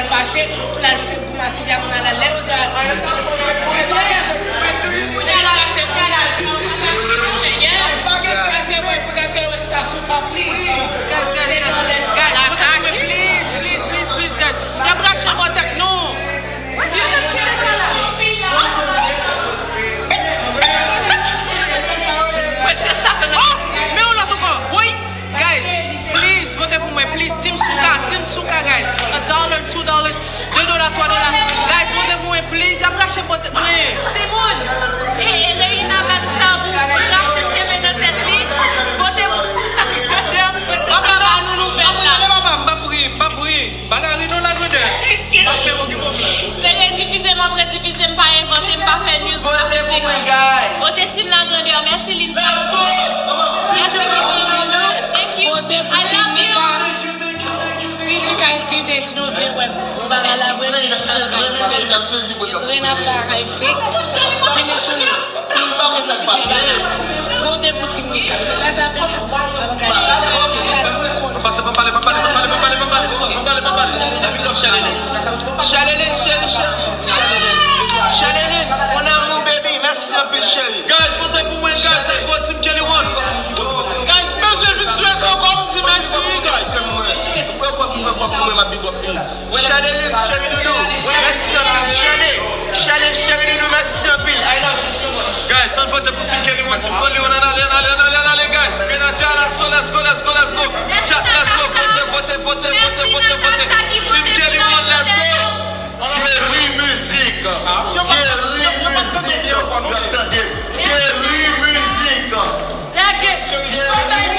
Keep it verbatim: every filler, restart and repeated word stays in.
Fache pou l al fè gou matirya pou l al lè yo se al. Pou l al fache pou l al. Yes. Prese mwen pou l al fè restasyon tanpri. Guys, guys, guys, guys, atake, please, please, please, please, guys. Y ap rache bò tèt nou. Si Mwen se Satan. Oh, men yon lòt ankò. Woy. Guys, please, vote pou mwen, please. Team Souka, Team Souka, guys. A dollar, two dollars, de dola, twa dola. Guys, vote pou mwen, please. Y ap rache bò tèt mwen. Timoun, e, e Reina Batistabou, li rache cheve nan tèt li. Vote pou Team Souka. Papa ba nou nouvèl la. Papa, m p ap ri, m p ap ri. Pa ka ri non la grandè. M ap fè okipe m la. Se redifize, m ap redifize, m pa envante, m pa fè news, m pa fè fake news. Vote Team La Grandeur. Mèsi Linsa. Mèsi Linsa. Thank you. Vote pou Team Mika. Team Mika and Team Desi nou vle wè m. Yon bagay la vre, yon bagay fake. Yon bagay fake. Fini sou nou. Vote pou Team Mika. Sa sa fè la. Papa gade. Sa nou konn. Pase pa pale, pa pale, pa pale, pa pale, pa pale, pa pale, pa pale. Big up Shelly Lynn. Shelly Lynn, Shelly, Shelly. Shelly Lynn, mon amour, baby. Mèsi anpil, cheri. Guys, vote pou mwen, guys. Let's go, Team Kelly One. Guys, bezwen vin sou ekran ankò, m di mèsi, guys. Ou wè kòb, ou wè kòb, ou wè m ap big up li. Shelly Lynn, cheri doudou. Mèsi anpil, Shelly. Shelly, cheri doudou, mèsi anpil. Guys, ann vote pou Team Kelly One, Team Kelly One, ann ale, ann ale, ann ale, ann ale, guys. Grenadya, laso, let's go, let's go, let's go. Chat, let's go, vote, vote, vote, vote, vote, vote. Team Kelly One, let's go. Thierry Musique. Thierry Musique. Thierry Musique. Thierry